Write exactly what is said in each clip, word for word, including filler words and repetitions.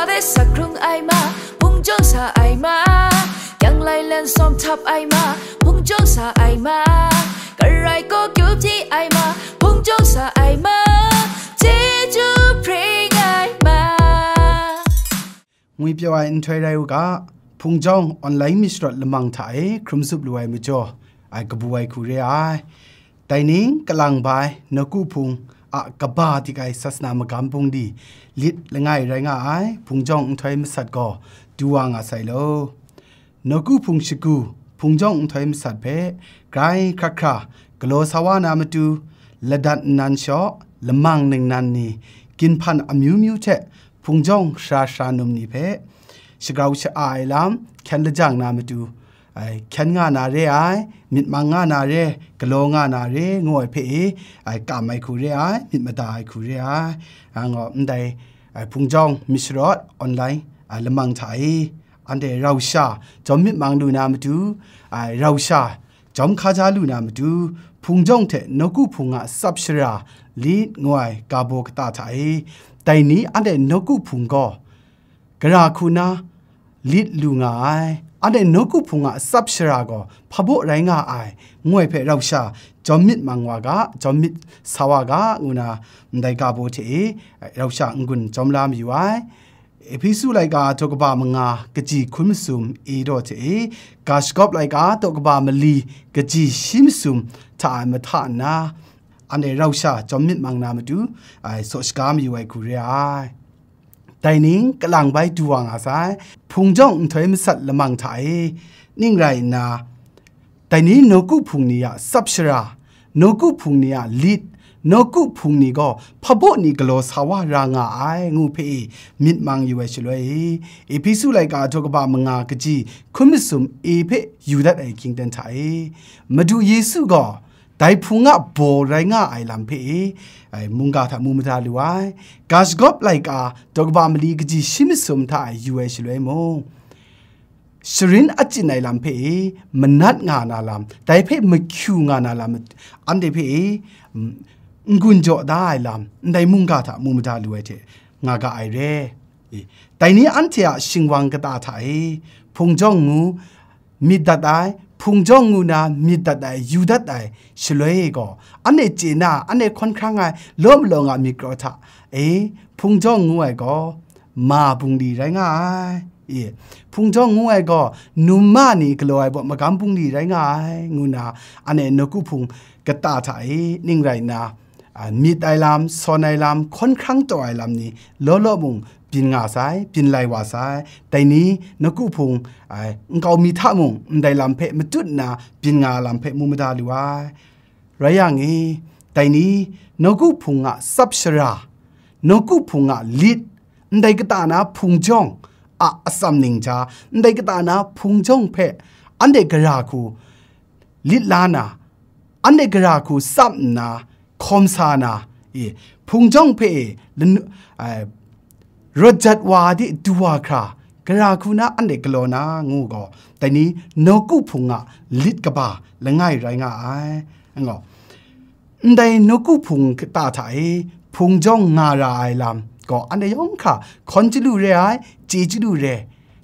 Ade sakrung ai ma, pungjaw sa ai ma, kyang lai lan sawm htap ai ma, pungjaw sa ai ma, karai kaw kyu hpyi ai ma, pungjaw sa ai ma, chyeju hpring ai ma. Ngwi pyaw ai nhtoi rai u ga, Hpungjaw online myit sharawt lamang hta e hkrum zup lu ai majaw, ai kabu ai hku re ai. Dai ning kalang bai, nawku hpung a kaba dik ai sasana magam bungli lit langai rai nga ai Hpungjaw nhtoi masat gaw du wa nga sai law. Nawku hpung shagu, Hpungjaw nhtoi masat hpe grai hkra hkra galaw sa wa na matu, ladat nnan shaw, lamang ningnan ni, ginhpan amyu myu hte Hpungjaw sara sara num ni hpe shagrau sha-a ai lam hkyen lajang na matu, ai, hkyen nga na re ai, myit mang nga na re, galaw nga na re, ngu ai hpe e, ai, kam ai hku re ai, myit mada ai hku re ai, a, ngaw, ndai, ai, Hpungjaw myit sharawt online, ai, lamang hta e, anhte rau sha, jawm myit mang lu na matu, ai, rau sha, jawm hkaja lu na matu, Hpungjaw hte nawku hpung a tsap shara lit ngu ai ga baw kata hta e, dai ni anhte nawku hpung gaw, gara hku na lit lu nga ai. Anhte nawku hpung a tsap shara gaw hpabaw rai nga ai, ngu ai hpe rau sha jawm myit mang wa ga, jawm myit sa wa ga, ngu na ndai ga baw hte e, rau sha n-gun jawm la mayu ai. Ehpesu laika daw kaba manga kaji hkun masum e daw hte e, ga shagawp laika daw kaba mali kaji shi masum hta ai mahta nna, anhte rau sha jawm myit mang na matu, ai, saw shaga mayu ai hku re ai. Dai ning kalang bai du wa nga sai, Hpungjaw nhtoi masat lamang hta e, ning rai nna, dai ni nawku hpung ni a tsap shara, nawku hpung ni a lit, nawku hpung ni gaw hpabaw ni galaw sa wa ra nga ai, ngu hpe e myit mang yu ai shaloi e, Ehpesu laika daw kaba manga kaji hkun masum e hpe yu dat ai hkying ten hta e, Madu Yesu gaw dai hpung a baw rai nga ai lam hpe e, ai, mungga hta mu mada lu ai. Ga shagawp laika daw kaba mali kaji shi masum hta e yu ai shaloi mung, sharin achyin ai lam hpe e, manat nga na lam, dai hpe mahkyu nga na lam, anhte hpe e, mm, n-gun jaw da ai lam, ndai mungga hta mu mada lu ai hte nga ga ai re. E, dai ni anhte a shingwang kata hta e, Hpungjaw ngu myit dat ai, Hpungjaw ngu na myit dat ai, yu dat ai shaloi gaw, anhte chye na, anhte hkawn hkrang ai law malaw nga myit kraw hta e, Hpungjaw ngu ai gaw, ma bungli rai nga ai. E, Hpungjaw ngu ai gaw, num ma ni galaw ai baw magam bungli rai nga ai, ngu na, anhte nawku hpung kata hta e ning rai nna, a, myit ai lam, sawn ai lam, hkawn hkrang taw ai lam ni law law mung byin nga sai, byin lai wa sai. Dai ni nawku hpung, ai, nkau mi hta mung ndai lam hpe matut nna byin nga lam hpe mu mada lu ai. Rai yang e, dai ni nawku hpung a tsap shara, nawku hpung a lit, ndai kata na Hpungjaw a atsam ning hta, ndai kata na Hpungjaw hpe anhte gara hku lit la na, anhte gara hku tsap nna, hkawm sa na, e, Hpungjaw hpe e lanu-, ai, rawt jat wa de du wa hkra, gara hku na anhte galaw na ngu gaw, dai ni nawku hpung a lit kaba langai rai nga ai. Ngaw, ndai nawku hpung kata hta e Hpungjaw nga ra ai lam gaw, anhte yawng hkra hkawn chyalu re ai, chye chyalu re.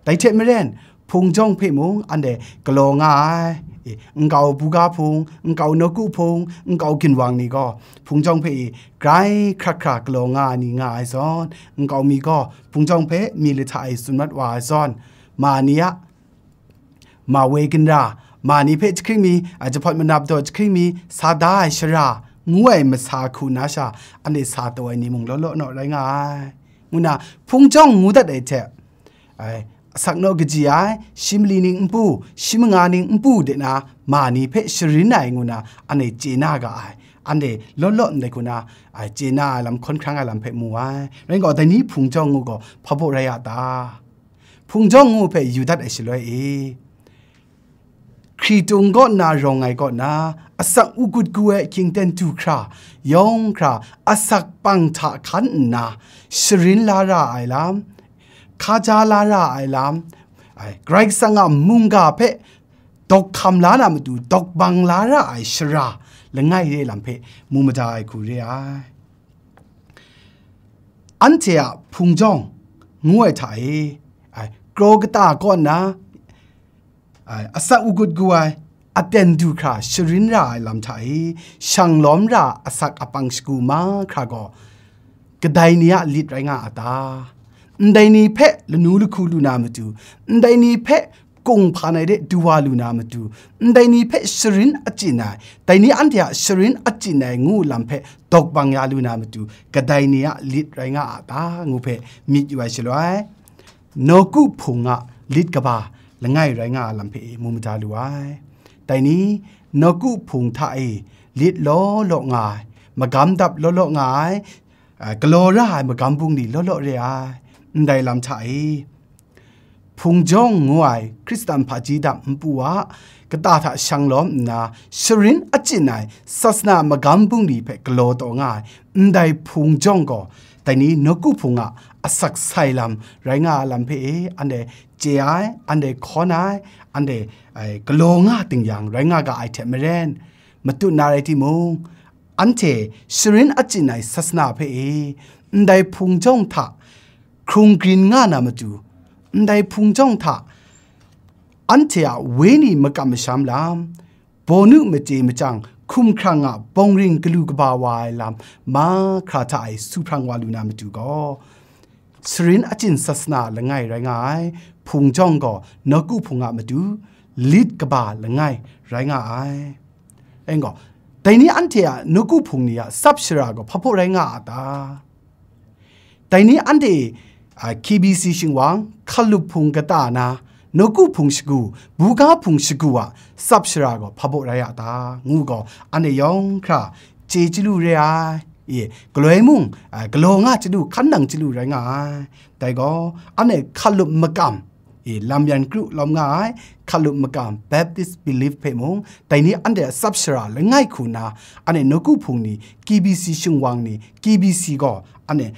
Dai hte maren, Hpungjaw hpe mung anhte galaw nga ai. E, nkau buga hpung, nkau nawku hpung, nkau ginwang ni gaw, Hpungjaw hpe e grai hkra hkra galaw nga ai ni nga ai zawn, nkau mi gaw Hpungjaw hpe mi lahta e tsun mat wa ai zawn, ma ni a, ma woi ginra, ma ni hpe jahkring mi, a, jahpawt manap daw jahkring mi, sa da ai shara, ngu ai masa hku na sha, anhte sa taw ai ni mung law law naw rai nga ai, ngu na Hpungjaw ngu dat ai hte, ai, asak naw kaji ai, shi mali ning npu, shi manga ning npu de na, ma ni hpe sharin ai ngu na, anhte chye na ga ai, anhte law law ndai hku na, ai, chye na ai lam, hkawn hkrang ai lam hpe mu ai. Rai gaw, dai ni Hpungjaw ngu gaw, hpabaw rai a ta? Hpungjaw ngu hpe yu dat ai shaloi e, hkritung kaw nna rawng ai kaw na, asak u gut gu ai hkying ten du hkra, yawng hkra, asak pang hta hkan nna, sharin la ra ai lam, hkaja la ra ai lam, ai, Karai Kasang a mungga hpe dawk hkam la na matu, dawk bang la ra ai shara langai re lam hpe mu mada ai hku re ai. Anhte a Hpungjaw ngu ai hta e, ai, kraw kata kaw nna, ai, asak agut gu ai, aten du hkra sharin ra ai lam hta e, shang lawm ra asak apang shagu mahkra gaw, kadai ni a lit rai nga a ta? Ndai ni hpe lanu lahku lu na matu, ndai ni hpe kunghpan ai de du wa lu na matu, ndai ni hpe sharin achyin ai, dai ni anhte a sharin achyin ai ngu lam hpe dawk bang ya lu na matu, kadai ni a lit rai nga a ta? Ngu hpe myit yu ai shaloi, nawku hpung a lit kaba langai rai nga ai lam hpe mu mada lu ai. Dai ni, nawku hpung hta e lit law law nga ai, magam dap law law nga ai, a, galaw ra ai magam bungli law law re ai, ndai lam hta e, hpung jawng ngu ai Hkristan hpaji dam npu a kata hta shang lawm nna, sharin achyin ai sasana magam bungli hpe galaw taw nga ai, ndai hpung jawng gaw, dai ni nawku hpung a asak sai lam rai nga ai lam hpe e, anhte chye ai, anhte hkawn ai, anhte, ai, galaw nga ting yang rai nga ga ai hte maren, matut na rai timung, anhte sharin achyin ai sasana hpe e, ndai hpung jawng hta hkrung grin nga na matu, ndai hpung jawng hta anhte a wenyi makam masham lam, bawnu machye machyang hkumhkrang a bawngring galu kaba wa ai lam mahkra hta e su hprang wa lu na matu gaw, sharin achyin sasana langai rai nga ai hpung jawng gaw nawku hpung a matu lit kaba langai rai nga ai. Eng gaw, dai ni anhte a nawku hpung ni a tsap shara gaw hpa hpaw rai nga a ta? Dai ni anhte, a, K B C shingwang, hkalup hpung kata na, nawku hpung shagu, buga hpung shagu a tsap shara gaw hpa hpaw rai a ta? Ngu gaw, anhte yawng hkra chye chyalu re ai. Ye, galoi mung, a, galaw nga chyalu, hkan nang chyalu rai nga ai. Dai gaw, anhte hkalup makam, e, lam yan kru lawm nga ai, hkalup makam Baptist belief hpe mung, dai ni anhte a tsap shara langai hku na, anhte nawku hpung ni, K B C shingwang ni, K B C gaw, anhte,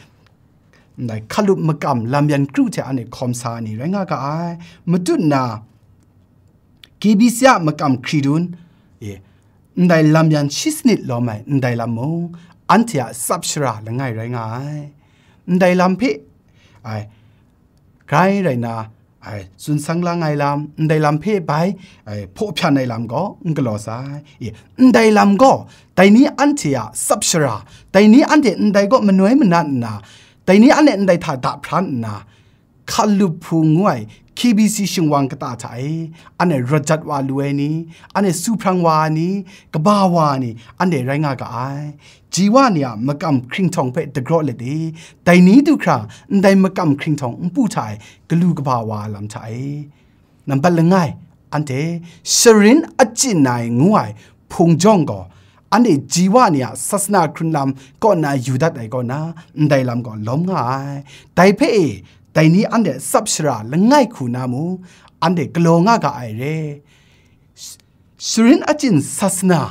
ndai hkalup makam lam yan kru hte anhte hkawm sa ai ni rai nga ga ai. Matut nna, K B C a makam hkridun, e, ndai lam yan shi sanit lawm ai ndai lam mung, anhte a tsap shara langai rai nga ai. Ndai lam hpe, ai, grai rai na, ai, tsun sang lang ai lam, ndai lam hpe bai, ai, hpaw hpyan ai lam gaw n galaw sai. E, ndai lam gaw, dai ni anhte a tsap shara, dai ni anhte ndai gaw manoi manat nna, dai ni anhte ndai hta da hpran nna, hkalup hpung ngu ai K B C shingwang kata hta e, anhte rawt jat wa lu ai ni, anhte su hprang wa ai ni, kaba wa ai ni, anhte rai nga ga ai. Ji wa ni a makam hkringhtawng hpe dagraw let e, dai ni du hkra ndai makam hkringhtawng npu hta e galu kaba wa ai lam hta e. Nambat langai, anhte sharin achyin ai ngu ai hpung jawng gaw, anhte ji wa ni a sasana hkrun lam kaw na yu dat ai kaw na, ndai lam gaw lawm nga ai. Dai hpe e, dai ni anhte tsap shara langai hku na mung, anhte galaw nga ga ai re. Sh-, sharin achyin sasana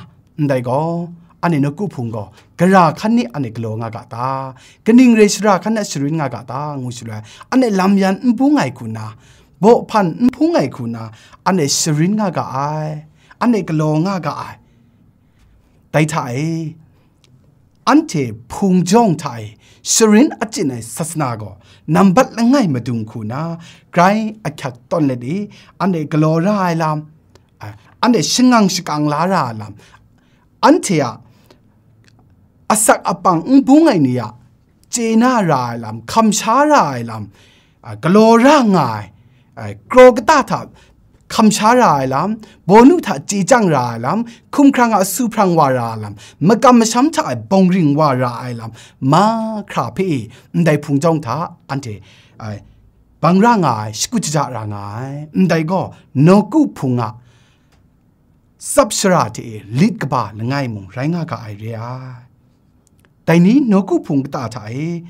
ndai gaw, anhte nawku hpung gaw, gara hkan ni anhte galaw nga ga ta? Kaning re shara hkan na sharin nga ga ta? Ngu shaloi, anhte lam yan n bung ai hku na, baw hpan n hpung ai hku na, anhte sharin nga ga ai, anhte galaw nga ga ai. Dai hta e, anhte hpung jawng hta e sharin achyin ai sasana gaw, nambat langai madung hku na, grai ahkyak tawn let e, anhte galaw ra ai lam, a, anhte shangang shakang la ra ai lam, anhte a asak apang n bung ai ni a chye na ra ai lam, hkam sha ra ai lam, a, galaw ra nga ai, a, kraw kata hta hkam sha ra ai lam, bawnu hta chye chyang ra ai lam, hkumhkrang a su hprang wa ra ai lam, makam masham hta e bawngring wa ra ai lam, mahkra hpe e, ndai hpung jawng hta anhte, a, bang ra nga ai, shakut shaja ra nga ai. Ndai gaw, nawku hpung a tsap shara hte e lit kaba langai mung rai nga ga ai re ai. Dai ni nawku hpung kata hta e,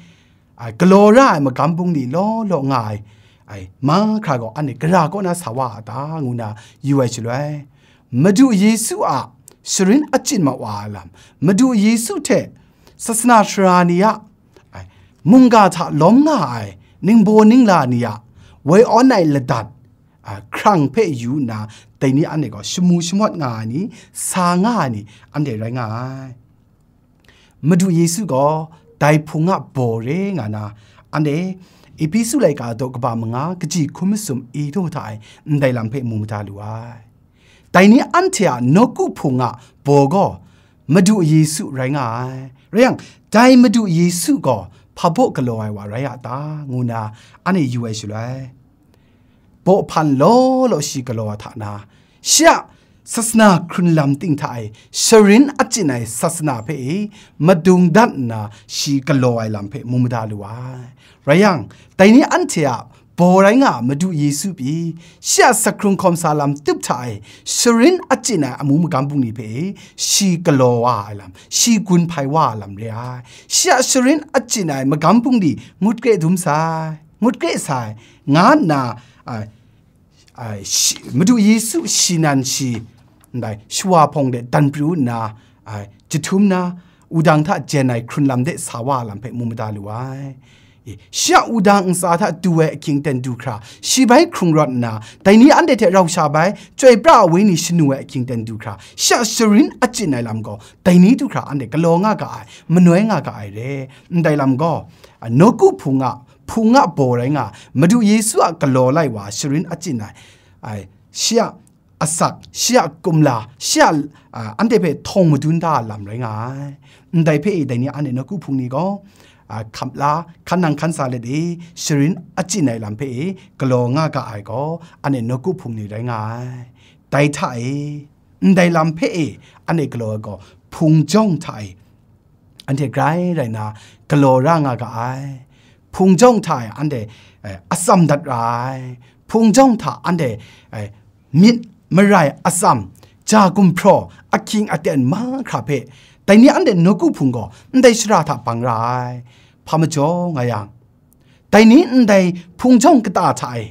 a, galaw ra ai magam bungli law law nga ai, ai, mahkra gaw anhte gara kaw na sa wa a ta? Ngu na yu ai shaloi, Madu Yesu a sharin achyin ma wa ai lam, Madu Yesu hte sasana sara ni a, ai, mungga hta lawm nga ai ningbaw ningla ni a woi awn ai ladat, a, hkrang hpe yu nna, dai ni anhte gaw shamu shamawt nga ai ni, sa nga ai ni, anhte rai nga ai. Madu Yesu gaw dai hpung a baw re nga na, anhte Epesu laika daw kaba manga kaji hkun masum e daw hta e ndai lam hpe mu mada lu ai. Dai ni anhte a nawku hpung a baw gaw Madu Yesu rai nga ai. Rai yang, dai Madu Yesu gaw hpa baw galaw ai wa rai a ta? Ngu na anhte yu ai shaloi, baw hpan law law shi galaw ai hta na, shi a sasana hkrun lam ting hta e sharin achyin ai sasana hpe e madung dat nna shi galaw ai lam hpe mu mada lu ai. Rai yang, dai ni anhte a baw rai nga ai Madu Yesu pyi, shi a sakhkrung hkawm sa lam tup hta e sharin achyin ai amu magam bungli hpe e shi galaw wa ai lam, shi gun hpai wa ai lam re ai. Shi a sharin achyin ai magam bungli ngut kre dum sai, ngut kre sai, nga nna, a, a, shi, Madu Yesu shi nan shi, ndai, shawa hpawng de dan pru nna, a, jahtum na, wudang hta jen ai hkrun lam de sa wa ai lam hpe mu mada lu ai. E, shi a wudang ntsa hta du ai ahkying ten du hkra, shi bai hkrung rawt nna, dai ni anhte hte rau sha bai, Chyoi pra ai Wenyi shanu ai ahkying ten du hkra, shi a sharin achyin ai lam gaw, dai ni du hkra anhte galaw nga ga ai, manoi nga ga ai re. Ndai lam gaw, a, nawku hpung a, hpung a baw rai nga, Madu Yesu a galaw lai wa sharin achyin ai, ai, shi a asak, shi a kumla, shi a, a, anhte hpe htawng madun da ai lam rai nga ai. Ndai hpe e dai ni anhte nawku hpung ni gaw, a, hkap la, hkan nang hkan sa let e, sharin achyin ai lam hpe e galaw nga ga ai gaw, anhte nawku hpung ni rai nga ai. Dai hta e, ndai lam hpe e anhte galaw ai gaw, hpung jawng hta e, anhte grai rai na galaw ra nga ga ai. Hpung jawng hta e anhte, eh, atsam dat ra ai. Hpung jawng hta anhte, eh, myit marai atsam, ja gumhpraw, ahkying aten mahkra hpe, dai ni anhte nawku hpung gaw ndai shara hta bang ra ai. Hpa majaw nga yang, dai ni ndai hpung jawng kata hta e,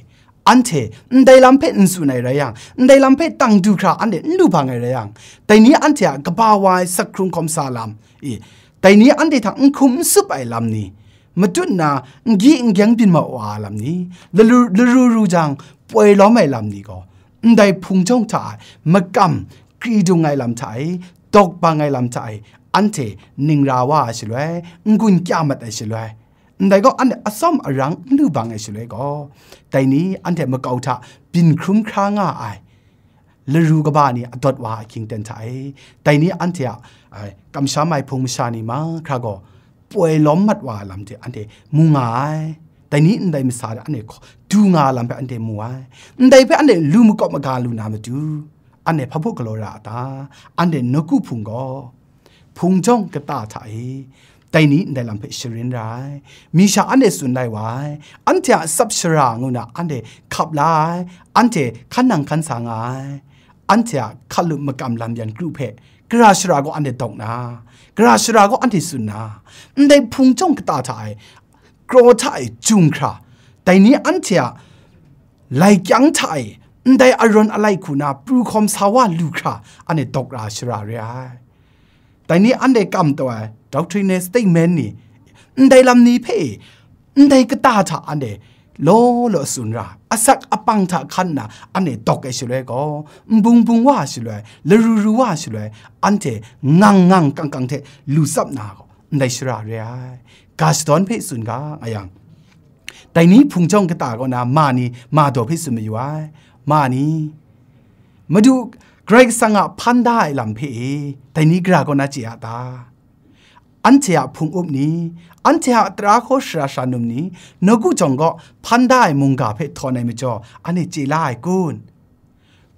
anhte ndai lam hpe n tsun ai rai yang, ndai lam hpe tang du hkra anhte n lu bang ai rai yang, dai ni anhte a kaba wa ai sakhkrung hkawm sa lam, i, dai ni anhte hta n hkum n sup ai lam ni, matut nna n gyi n gyeng byin mat wa ai lam ni, laru, laru ru jang poi lawm ai lam ni gaw, ndai hpung jawng hta e makam kri dung ai lam hta e, dawk bang ai lam hta e, anhte ning ra wa ai shaloi, n-gun kya mat ai shaloi, ndai gaw anhte atsawm arang n lu bang ai shaloi gaw, dai ni anhte makau hta byin hkrum hkra nga ai laru kaba ni adawt wa ai ahkying ten hta e, dai ni anhte a, ai, kamsham ai hpung masha ni mahkra gaw poi lawm mat wa ai lam hte anhte mu nga ai. Dai ni ndai masa de anhte hkaw du nga ai lam hpe anhte mu ai. Ndai hpe anhte lu makawp maga lu na matu, anhte hpa baw galaw ra a ta? Anhte nawku hpung gaw, hpung jawng kata hta e, dai ni ndai lam hpe sharin ra ai. Mi sha anhte tsun lai wa ai, anhte a tsap shara ngu na anhte hkap la ai, anhte hkan nang hkan sa nga ai, anhte a hkalup makam lam yan kru hpe, gara shara gaw anhte dawk na, gara shara gaw anhte tsun na, ndai hpung jawng kata hta e, kraw hta e jung hkra, dai ni anhte a lai kyang hta e, ndai arawn alai hku na pru hkawm sa wa lu hkra, anhte dawk ra shara re ai. Dai ni anhte kam taw ai doctrinal statement ni, ndai lam ni hpe, ndai kata hta anhte law law tsun ra, asak apang hta hkan nna anhte dawk ai shaloi gaw, n bung bung wa ai shaloi, laru ru wa ai shaloi, anhte ngang ngang kang kang hte lu tsap na gaw, ndai shara re ai. Ga shadawn hpe tsun ga nga yang, dai ni hpung jawng kata kaw na ma ni ma daw hpe tsun mayu ai. Ma ni, Madu Karai Kasang a hpan da ai lam hpe e, dai ni gara kaw na chye a ta? Anhte a hpung up ni, anhte a tara hkaw shara shara num ni, nawku jawng gaw hpan da ai mungga hpe htawn ai majaw, anhte chye la ai kun?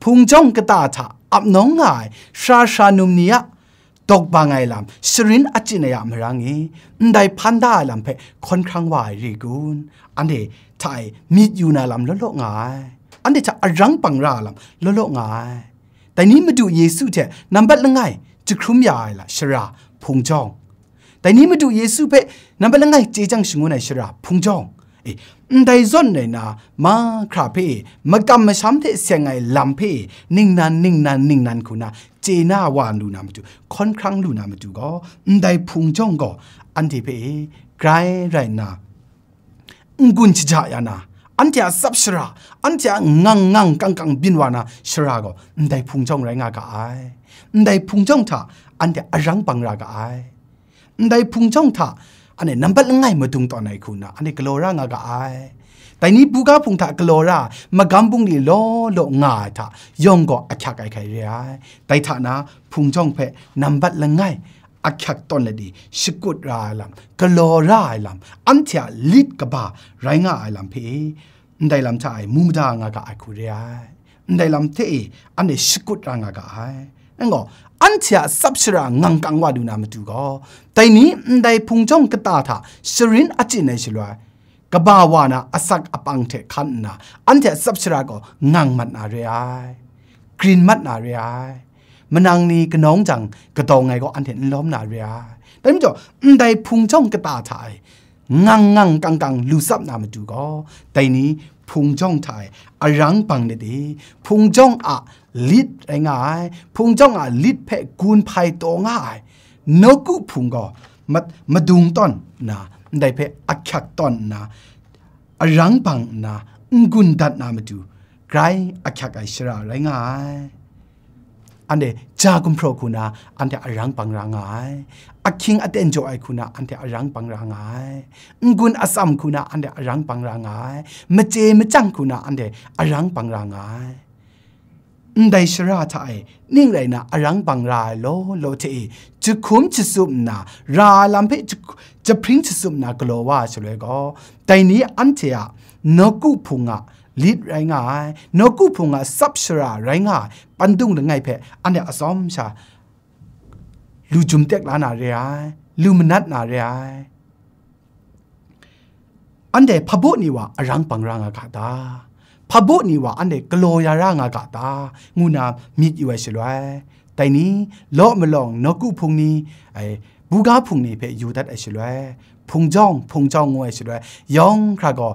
Hpung jawng kata hta ap nawng nga ai shara shara num ni a dawk bang ai lam, sharin achyin ai a marang e, ndai hpan da ai lam hpe hkawn hkrang wa ai re kun? Anhte hta e myit yu na lam law law nga ai, anhte hta arang bang ra ai lam law law nga ai. Dai ni Madu Yesu hte nambat langai jahkrum ya ai la shara hpung jawng, dai ni Madu Yesu hpe nambat langai chye chyang shangun ai shara hpung jawng, e, ndai zawn rai na, mahkra hpe, makam masham hte seng ai lam hpe, ningnan, ningnan, ningnan hku na, chye na wa lu na matu, hkawn hkrang lu na matu gaw, ndai hpung jawng gaw, anhte hpe, grai rai nna, n-gun shaja ya na, anhte a tsap shara, anhte a ngang ngang kang kang byin wa na shara gaw, ndai hpung jawng rai nga ga ai. Ndai hpung jawng hta, anhte arang bang ra ga ai. Ndai hpung jawng hta, anhte nambat langai madung tawn ai hku nna, anhte galaw ra nga ga ai. Dai ni buga hpung hta galaw ra, magam bungli law law nga ai hta yawng gaw ahkyak ai hkai re ai. Dai hta na, hpung jawng hpe nambat langai ahkyak tawn let i, shakut ra ai lam, galaw ra ai lam, anhte a lit kaba rai nga ai lam hpe, ndai lam hta e mu mada nga ga ai hku re ai. Ndai lam hte e anhte shakut ra nga ga ai. Nang gaw, anhte a tsap shara ngang kang wa lu na matu gaw, dai ni ndai hpung jawng kata hta sharin achyin ai shaloi, kaba wa na asak apang hte hkan nna, anhte a tsap shara gaw ngang mat na re ai, grin mat na re ai, manang ni kanawng jang kadawng ai gaw anhte n lawm na re ai. Dai majaw, ndai hpung jawng kata hta e ngang ngang kang kang lu tsap na matu gaw, dai ni hpung jawng hta e arang bang let i, hpung jawng a lit rai nga ai, hpung jawng a lit hpe gun hpai taw nga ai, nawku hpung gaw mat-, madung tawn nna, ndai hpe ahkyak tawn nna, arang bang nna, n-gun dat na matu, grai ahkyak ai shara rai nga ai. Anhte ja gumhpraw hku na anhte arang bang ra nga ai. Ahkying aten jaw ai hku na anhte arang bang ra nga ai. N-gun atsam hku na anhte arang bang ra nga ai. Machye machyang hku na anhte arang bang ra nga ai. Ndai shara hta e, ning rai na arang bang ra ai law law hte e, jahkum jasup nna, ra ai lam hpe jahk-, jahpring jasup nna galaw wa ai shaloi gaw, dai ni anhte a nawku hpung a lit rai nga ai, nawku hpung a tsap shara rai nga ai, pandung langai hpe anhte atsawm sha lu jum tek la na re ai, lu manat na re ai. Anhte hpabaw ni wa arang bang ra nga ga ta? Hpabaw ni wa anhte galaw ya ra nga ga ta? Ngu na myit yu ai shaloi, dai ni, law malawng nawku hpung ni, ai, buga hpung ni hpe yu dat ai shaloi, hpung jawng, hpung jawng ngu ai shaloi, yawng hkra gaw,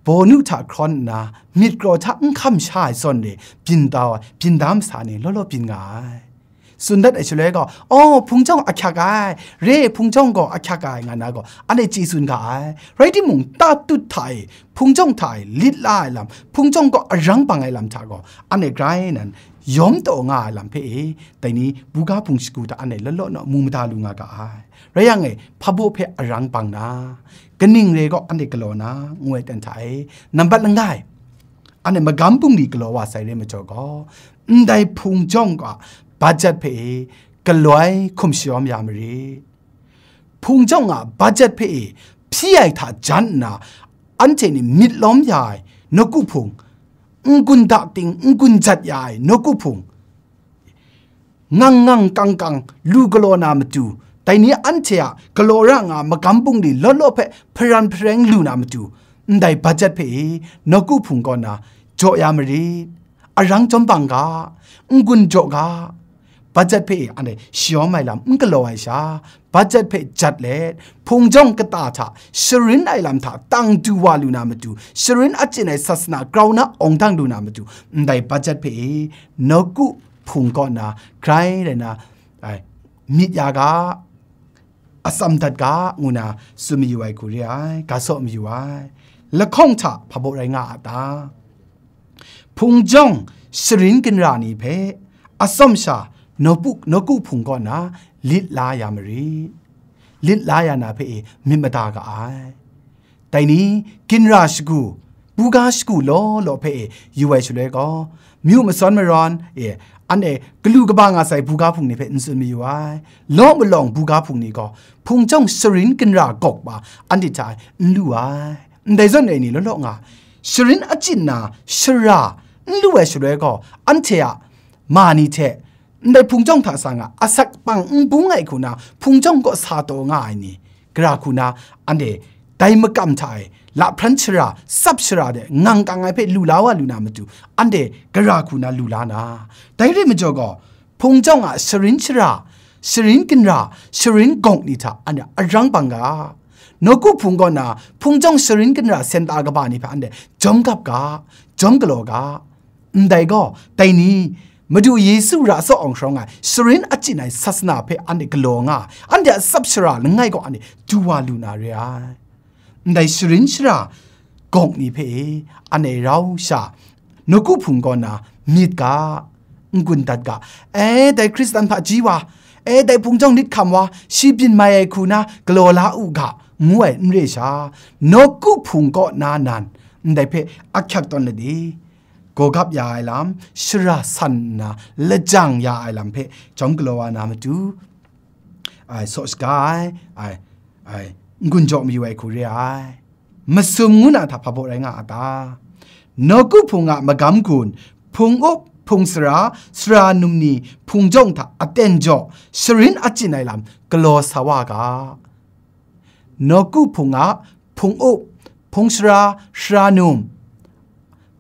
bawnu hta hkrawn nna, myit kraw hta n hkam sha ai zawn re, byin da, byin da masa ni law law byin nga ai. Tsun dat ai shaloi gaw, "Aw, hpung jawng ahkyak ai, re, hpung jawng gaw ahkyak ai," nga na gaw, anhte chye tsun ga ai. Rai timung, tatut hta e, hpung jawng hta e lit la ai lam, hpung jawng gaw arang bang ai lam hta gaw, anhte grai nan yawm taw nga ai lam hpe e, dai ni buga hpung shagu hta anhte law law naw mu mada lu nga ga ai. Rai yang e, hpabaw hpe arang bang na, kaning re gaw anhte galaw na, ngu ai ten hta e, nambat langai, anhte magam bungli galaw wa sai re majaw gaw, ndai hpung jawng a budget hpe e galoi hkum shayawm ya marit. Hpung jawng a budget hpe e hpyi ai hta jan nna, anhte ni myit lawm ya ai nawku hpung, n-gun da ting, n-gun jat ya ai nawku hpung, ngang ngang kang kang lu galaw na matu, dai ni anhte a galaw ra nga magam bungli law law hpe hparan hpareng lu na matu, ndai budget hpe e nawku hpung kaw na jaw ya marit. Arang chyawm bang ga, n-gun jaw ga, budget hpe e anhte shayawm ai lam n galaw ai sha, budget hpe jat let, hpung jawng kata hta sharin ai lam hta tang du wa lu na matu, sharin achyin ai sasana grau na awng dang lu na matu, ndai budget hpe e nawku hpung kaw na grai rai na, ai, myit ya ga, atsam dat ga, ngu na tsun mayu ai hku re ai, ga saw mayu ai. Lahkawng hta hpabaw rai nga a ta? Hpung jawng sharin ginra ni hpe atsawm sha nawku, nawku hpung kaw na lit la ya marit. Lit la ya na hpe e myit mada ga ai. Dai ni, ginra shagu, buga shagu law law hpe e yu ai shaloi gaw, myu masawn marawn e, anhte galu kaba nga sai buga hpung ni hpe n tsun mayu ai. Law malawng buga hpung ni gaw, hpung jawng sharin ginra gawk ba anhte hta n lu ai. Ndai zawn e ni law law nga, sharin achyin na shara n lu ai shaloi gaw, anhte a ma ni hte, ndai hpung jawng hta sa nga, asak pang n bung ai hku na, hpung jawng kaw sa taw nga ai ni, gara hku na, anhte dai makam hta e, lahpran shara, tsap shara de, ngang kang ai hpe lu la wa lu na matu, anhte gara hku na lu la na, dai re majaw gaw, hpung jawng a sharin shara, sharin ginra, sharin gawk ni hta anhte arang bang ga, nawku hpung kaw na, hpung jawng sharin ginra senta kaba ni hpe anhte jawm gap ga, jawm galaw ga, ndai gaw, dai ni, Madu Yesu ra saw awng sharawng ai, sharin achyin ai sasana hpe anhte galaw nga, anhte a tsap shara langai gaw anhte du wa lu na re ai. Ndai sharin shara gawk ni hpe e, anhte rau sha, nawku hpung kaw na myit ga, n-gun dat ga, e, dai Hkristan hpaji wa, E, dai hpung jawng lit hkam wa, shi byin mai ai hku na galaw la u ga, ngu ai n re sha, nawku hpung kaw na nan, ndai hpe ahkyak tawn let i, gawgap ya ai lam, shara san nna lajang ya ai lam hpe jawm galaw wa na matu, ai, saw shaga ai, ai, ai, n-gun jaw mayu ai hku re ai. Masum ngu na hta hpa baw rai nga a ta? Nawku hpung a magam gun, hpung up, hpung sara, sara num ni hpung jawng hta aten jaw, sharin achyin ai lam galaw sa wa ga. Nawku hpung a hpung up, hpung sara, sara num,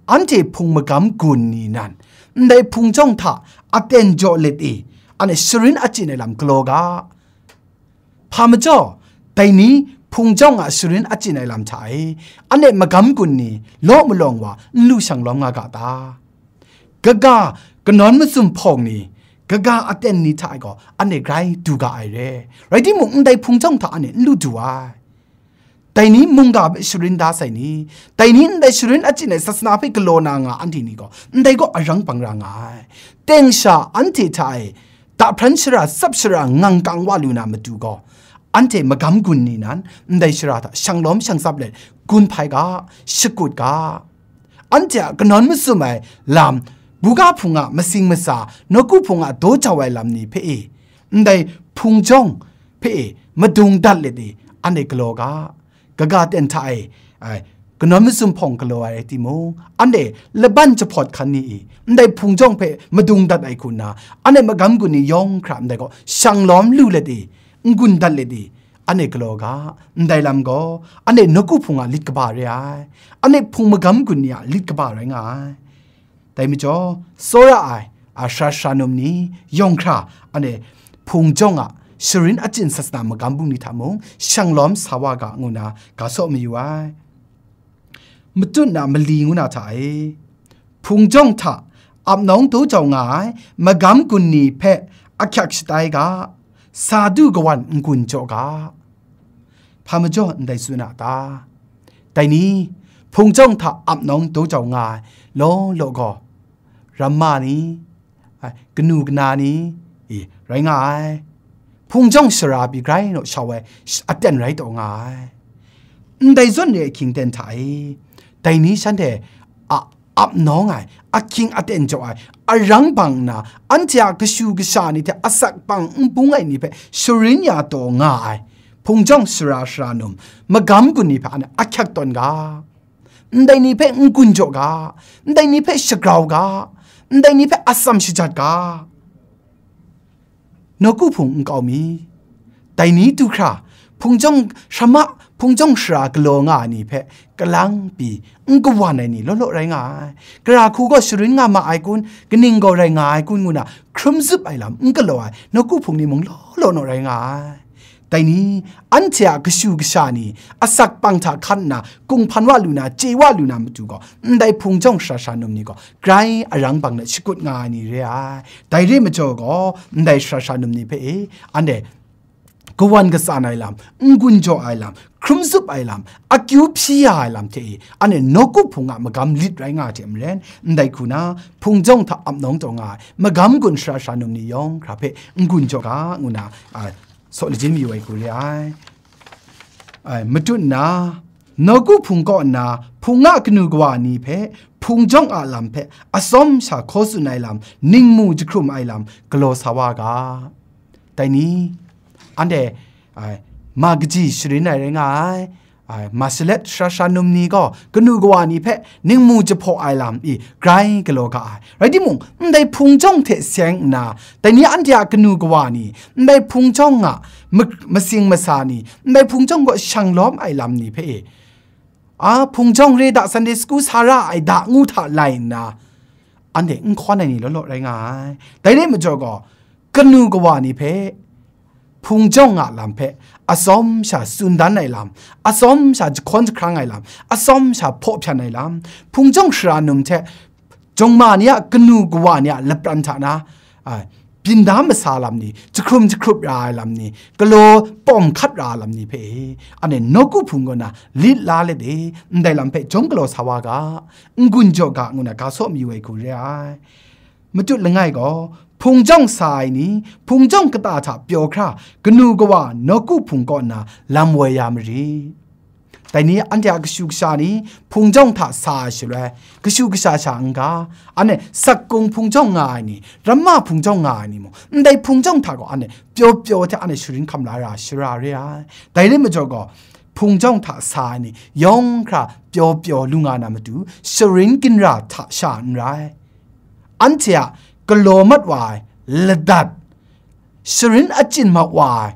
anhte hpung magam gun ni nan, ndai hpung jawng hta aten jaw let i, anhte sharin achyin ai lam galaw ga. Hpa majaw, dai ni hpung jawng a sharin achyin ai lam hta e, anhte magam gun ni law malawng wa n lu shang lawm nga ga ta? Kaga kanawn masum hpawng ni, kaga aten ni hta e gaw, anhte grai du ga ai re. Rai timung, ndai hpung jawng hta anhte n lu du ai. Dai ni mungga hpe sharin da sai ni? Dai ni ndai sharin achyin ai sasana hpe galaw na nga anhte ni gaw, ndai gaw arang bang ra nga ai. Teng sha anhte hta e dahpran shara, tsap shara, ngang kang wa lu na matu gaw, anhte magam gun ni nan, ndai shara hta shang lawm shang tsap let, gun hpai ga, shakut ga. Anhte a kanawn masum ai lam, buga hpung a masing masa, nawku hpung a daw jau ai lam ni hpe e, ndai hpung jawng hpe e, madung dat let e, anhte galaw ga. Kaga ten hta e, ai, kanawn masum hpawng galaw ai rai timung, anhte laban jahpawt hkan ni i, ndai hpung jawng hpe madung dat ai hku nna, anhte magam gun ni yawng hkra ndai gaw shang lawm lu let i, n-gun dat let i, anhte galaw ga. Ndai lam gaw, anhte nawku hpung a lit kaba re ai, anhte hpung magam gun ni a lit kaba rai nga ai. Dai majaw, tsawra ai, a, sara sara num ni yawng hkra, anhte hpung jawng a sharin achyin sasana magam bungli hta mung shang lawm sa wa ga, ngu na ga saw mayu ai. Matut na mali ngu na hta e, hpung jawng hta ap nawng daw jau nga ai magam gun ni hpe ahkyak shatai ga, sa du kawan n-gun jaw ga. Hpa majaw ndai tsun a ta? Dai ni, hpung jawng hta ap nawng daw jau nga ai law law gaw, ramma ni, ai, kanu kana ni, i, rai nga ai. Hpung jawng sara pyi grai naw shau ai, sh-, aten rai taw nga ai. Ndai zawn re ai hkying ten hta e, dai ni shanhte a ap nawng ai, ahkying aten jaw ai, arang bang nna, anhte a kashu kasha ni hte asak pang n bung ai ni hpe sharin ya taw nga ai, hpung jawng sara sara num, magam gun ni hpe anhte ahkyak tawn ga, ndai ni hpe n-gun jaw ga, ndai ni hpe shagrau ga, ndai ni hpe atsam shajat ga. Nawku hpung n kau mi? Dai ni du hkra, hpung jawng sara, hpung jawng sara galaw nga ai ni hpe kalang pyi n kawan ai ni law law rai nga ai. Gara hku gaw sharin nga ma ai kun, kaning gaw rai nga ai kun ngu na hkrum zup ai lam n galaw ai nawku hpung ni mung law law naw rai nga ai. Dai ni, anhte a kashu kasha ni, asak pang hta hkan nna, kung hpan wa lu na, chye wa lu na matu gaw, ndai hpung jawng sara sara num ni gaw, grai arang bang let shakut nga ai ni re ai. Dai re majaw gaw, ndai sara sara num ni hpe e, anhte kawan katsan ai lam, n-gun jaw ai lam, hkrum zup ai lam, akyu hpyi ya ai lam hte e, anhte nawku hpung a magam lit rai nga ai hte maren, ndai hku na, hpung jawng hta ap nawng taw nga ai, magam gun sara sara num ni yawng hkra hpe n-gun jaw ga, ngu na, a, saw lajin mayu ai hku re ai. Ai, matut nna, nawku hpung kaw nna, hpung a kanu kawa ni hpe, hpung jawng a lam hpe, atsawm sha hkaw tsun ai lam, ningmu jahkrum ai lam, galaw sa wa ga. Dai ni, anhte, ai, ma kaji sharin ai rai nga ai, ai, ma salet sara sara num ni gaw, kanu kawa ni hpe, ningmu jahpaw ai lam i grai galaw ga ai. Rai timung, ndai hpung jawng hte seng nna, dai ni anhte a kanu kawa ni, ndai hpung jawng a ma-, masing masa ni, ndai hpung jawng gaw shang lawm ai lam ni hpe e, a, hpung jawng re da, Sunday school sa ra ai da ngu hta lai nna, anhte n hkawn ai ni law law rai nga ai. Dai re majaw gaw, kanu kawa ni hpe, hpung jawng a lam hpe, atsawm sha tsun dan ai lam, atsawm sha jahkawn jahkrang ai lam, atsawm sha hpaw hpyan ai lam, hpung jawng sara num hte jawng ma ni a kanu kawa ni a lapran hta na, a, byin da masa lam ni, jahkrum jahkrup ra ai lam ni, galaw pawm hkat ra ai lam ni hpe e, anhte nawku hpung kaw na lit la let e, ndai lam hpe jawm galaw sa wa ga, n-gun jaw ga, ngu na ga saw mayu ai hku re ai. Matut langai gaw, hpung jawng sa ai ni, hpung jawng kata hta pyaw hkra, kanu kawa nawku hpung kaw nna lam woi ya marit. Dai ni anhte a kashu kasha ni hpung jawng hta sa ai shaloi, kashu kasha sha n-ga, anhte sakgung hpung jawng nga ai ni, ramma hpung jawng nga ai ni mung, ndai hpung jawng hta gaw anhte pyaw pyaw hte anhte sharin hkam la ra, shara re ai. Dai rai majaw gaw, hpung jawng hta sa ai ni yawng hkra pyaw pyaw lu nga na matu, sharin ginra hta sha n rai. Anhte a galaw mat wa ai ladat, sharin achyin mat wa ai,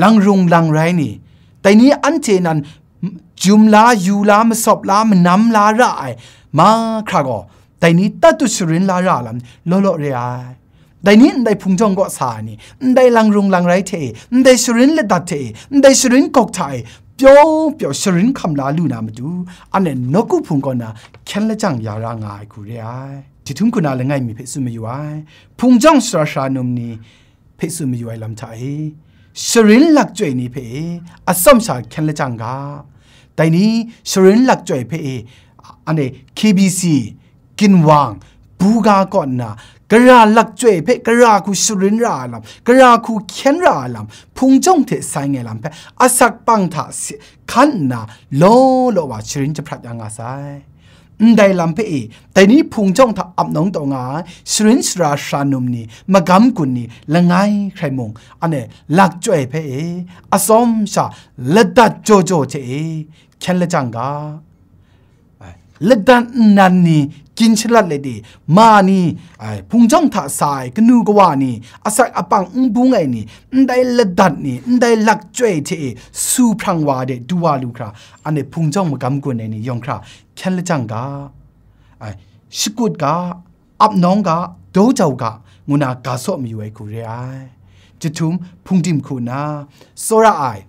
langrung langrai ni, dai ni anhte nan jum la, yu la, masawp la, manam la ra ai mahkra gaw, dai ni tatut sharin la ra lam law law re ai. Dai ni ndai hpung jawng kaw sa ai ni, ndai langrung langrai hte e, ndai sharin ladat hte e, ndai sharin gawk hta e, pyaw pyaw sharin hkam la lu na matu, anhte nawku hpung kaw na hkyen lajang ya ra nga ai hku re ai. Jahtum hku na langai mi hpe tsun mayu ai. Hpung jawng sara sara num ni hpe tsun mayu ai lam hta e, sharin lak chyoi ni hpe e, atsawm sha hkyen lajang ga. Dai ni sharin lak chyoi hpe e, anhte K B C, ginwang, buga kaw nna, gara lak chyoi hpe gara hku sharin ra ai lam, gara hku hkyen ra ai lam, hpung jawng hte sai ngai lam hpe asak pang hta si-, hkan nna, law law wa sharin jahprat ya nga sai. Ndai lam hpe e, dai ni hpung jawng hta ap nawng taw nga ai, sharin sara sara num ni, magam gun ni, langai hkrai mung, anhte lak chyoi hpe e, atsawm sha ladat jaw jaw hte e, hkyen lajang ga. Ai, ladat nnan ni, gin shalat let e, ma ni, ai, hpung jawng hta sa ai, kanu kawa ni, asak apang n bung ai ni, ndai ladat ni, ndai lak chyoi hte e, su hprang wa de du wa lu hkra, anhte hpung jawng magam gun ai ni yawng hkra, hkyen lajang ga, ai, shakut ga, ap nawng ga, daw jau ga, ngu na ga saw mayu ai hku re ai. Jahtum hpungdim hku nna, tsawra ai,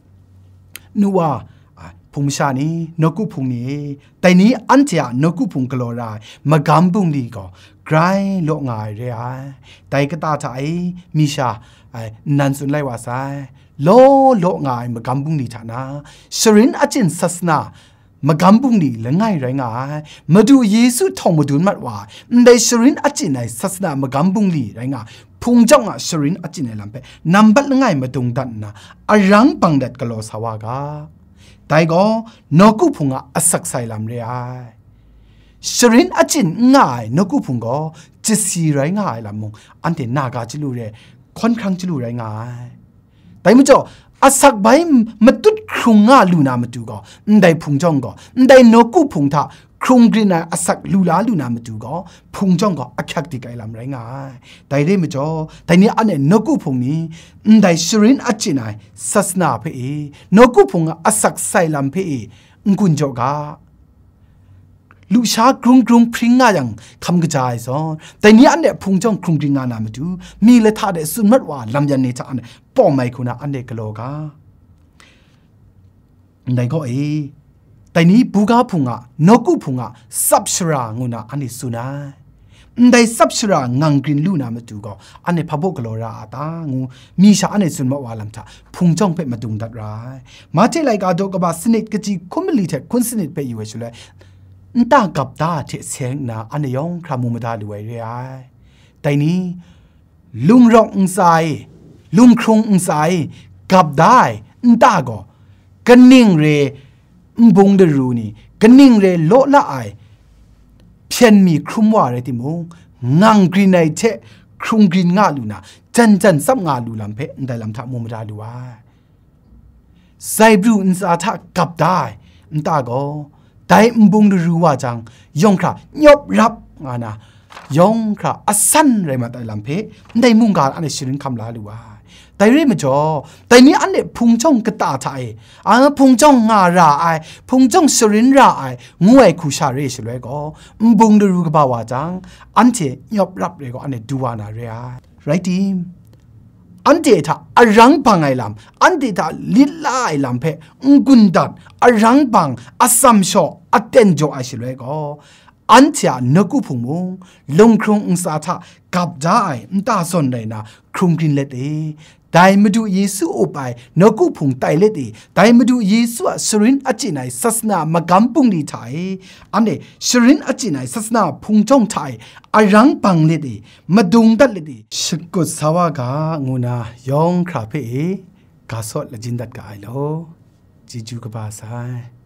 nu wa, a, hpung masha ni, nawku hpung ni, dai ni anhte a nawku hpung galaw ra ai magam bungli gaw grai law nga ai re ai. Dai kata hta e, mi sha, ai, nnan tsun lai wa sai. Law law nga ai magam bungli hta na, sharin achyin sasana, magam bungli langai rai nga ai. Madu Yesu htawng madun mat wa ai, ndai sharin achyin ai sasana magam bungli rai nga ai, hpung jawng a sharin achyin ai lam hpe nambat langai madung dat nna, arang bang dat galaw sa wa ga. Dai gaw, nawku hpung a asak sai lam re ai. Sharin achyin n nga ai nawku hpung gaw, chyasi rai nga ai lam mung, anhte naga chyalu re, hkawn hkrang chyalu rai nga ai. Dai majaw, asak bai matut hkrung nga lu na matu gaw, ndai hpung jawng gaw, ndai nawku hpung hta hkrung grin ai asak lu la lu na matu gaw, hpung jawng gaw ahkyak dik ai lam rai nga ai. Dai re majaw, dai ni anhte nawku hpung ni, ndai sharin achyin ai sasana hpe e, nawku hpung a asak sai lam hpe e, n-gun jaw ga. Lusha grung grung hpring nga yang hkam kaja ai zawn, dai ni anhte hpung jawng hkrung grin nga na matu, mi lahta de tsun mat wa lam yan ni hta anhte pawm ai hku na anhte galaw ga. Ndai gaw e, dai ni buga hpung a, nawku hpung a, tsap shara ngu na anhte tsun ai. Ndai tsap shara ngang grin lu na matu gaw, anhte hpa baw galaw ra a ta, ngu mi sha anhte tsun mat wa lam hta, hpung jawng hpe madung dat ra ai. Mahte laika daw kaba sanit kaji hkun mali hte hkun sanit hpe yu ai shaloi, nta gap da hte seng nna anhte yawng hkra mu mada lu ai re ai. Dai ni, lung rawk ntsa e, lung hkrung ntsa e, gap da ai nta gaw, kaning re nbung daru ni, kaning re law la ai hpyen mi hkrum wa rai timung, ngang grin ai hte hkrung grin nga lu na, jan jan tsap nga lu lam hpe ndai lam hta mu mada lu ai. Zaibru ntsa hta gap da ai nta gaw, dai nbung daru wa jang, yawng hkra nyawp rap nga na, yawng hkra asan rai mat ai lam hpe, ndai mungga anhte sharin hkam la lu ai. Dai re majaw, dai ni anhte hpung jawng kata hta e, a, hpung jawng nga ra ai, hpung jawng sharin ra ai, ngu ai hku sha re shaloi gaw, nbung daru kaba wa jang, anhte nyawp rap re gaw, anhte du wa na re ai. Rai tim, anhte hta arang bang ai lam, anhte hta lit la ai lam hpe n-gun dat, arang bang, atsam shaw, aten jaw ai shaloi gaw, anhte a nawku hpung mung, lunghkrung ntsa hta gap da ai nta zawn rai na, hkrung grin let e, Dai Madu Yesu up ai nawku hpung tai let e, dai Madu Yesu a sharin achyin ai sasana magam bungli hta e, anhte sharin achyin ai sasana hpungtawng hta e arang bang let e, madung dat let e, shakut sa wa ga, ngu na yawng hkra hpe e ga sawt lajin dat ga ai law. Chyeju kaba sai.